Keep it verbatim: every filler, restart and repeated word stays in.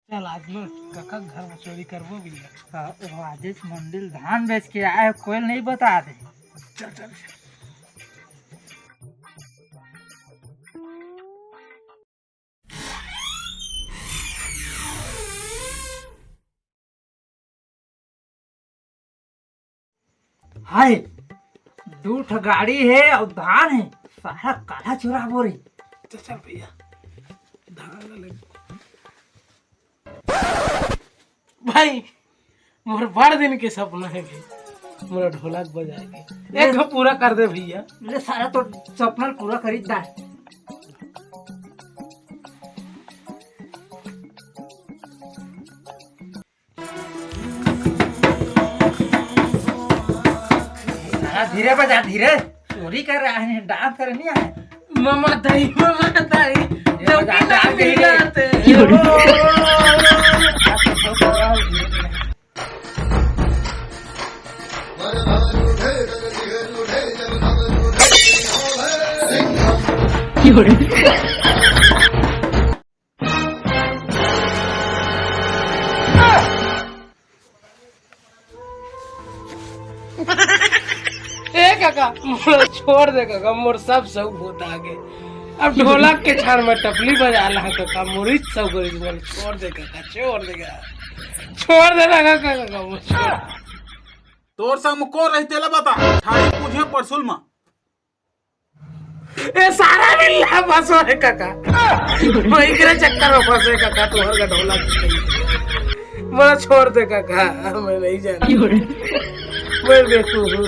चल, आज मैं कका के घर में चोरी करबो भैया। हाँ, वो आजेच मंडी ले धान बेच के आए, कोई नहीं बता दे। चल, चल। हाय, दू ठो गाड़ी हे अउ धान हे, सारा काला चुराबो रे। तो चल भैया, धान ले। भाई, मोर बड़ दिन के सपना हे भाई, मोर ढोलक बजाए के। एक ठो पूरा कर दे भैया। ले सारा तो सपना पूरा करी दा। हाँ, धीरे बजा, धीरे। चोरी कर रहा है, डांस करे नहीं आए। ममा दाई, ममा दाई, धीरे बजा, डांस धीरे। ए काका, मोला छोड़ दे काका, मोर सब शौक होता आगे। अब ढोलक के छान में टपली बजा ला काका, मोर ही शौक original। छोड़ दे काका, छोड़ दे काका, छोड़ दे ना काका, काका, मोर छोड़। तोर संग में कोन रही तेला बता, ठाड़ी पूछे परसुल में। ए सारा बिल्ला फंसो है काका। मैं एकरे चक्कर में फंसे काका, तोहर का ढोलक। मोला छोड़ दे काका, मैं नहीं जाना। मैं बेवकूफ हूँ।